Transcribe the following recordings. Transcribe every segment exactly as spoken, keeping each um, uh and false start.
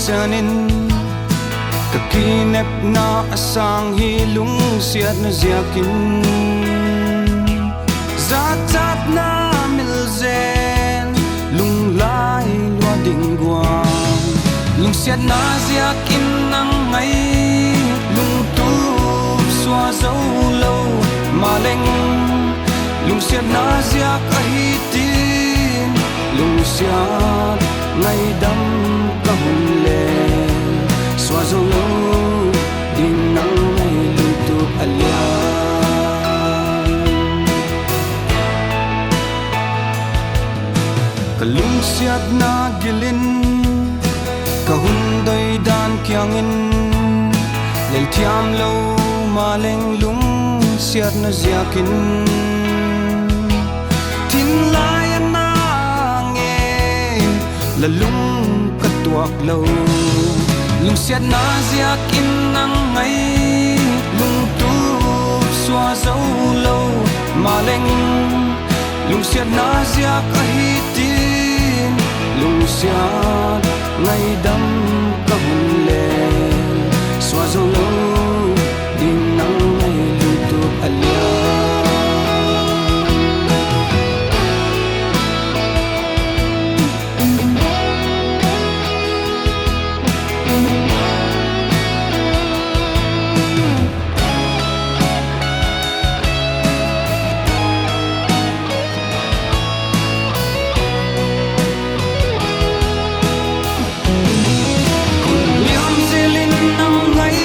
Ziakin ka kinepna a sâng hi lungsiatna ziakin, jachatna mil zen, lunglai lua ding gual. Lungsiatna ziakin nang ngai, lungtup sua zo lo maleng, lungsiatna ziak ahi tin, lungsiat ngaidam ka hun le, sua zo lo ding nang ngai lungtup a lian. Ka lungsiatna gil in, ka hun doi dan kiang in, lel thiam lo maleng lungsiatna ziakin, thin lai a na nge la lung ka tuak lo. Lungsiatna ziakin nang ngai, lungtup sua zo lo maleng, lungsiatna ziak ahi tin, lungsiat ngaidam ka hun le, sua zo lo ding nang ngai lungtup a lian. Hun liam zel in nang ngai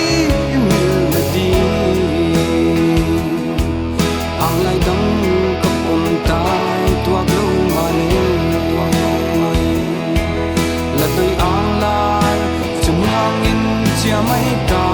mil na di, âng lai dang ka pom tai tuak lo maleng, la doi âng lai chu mang in chia mai ta.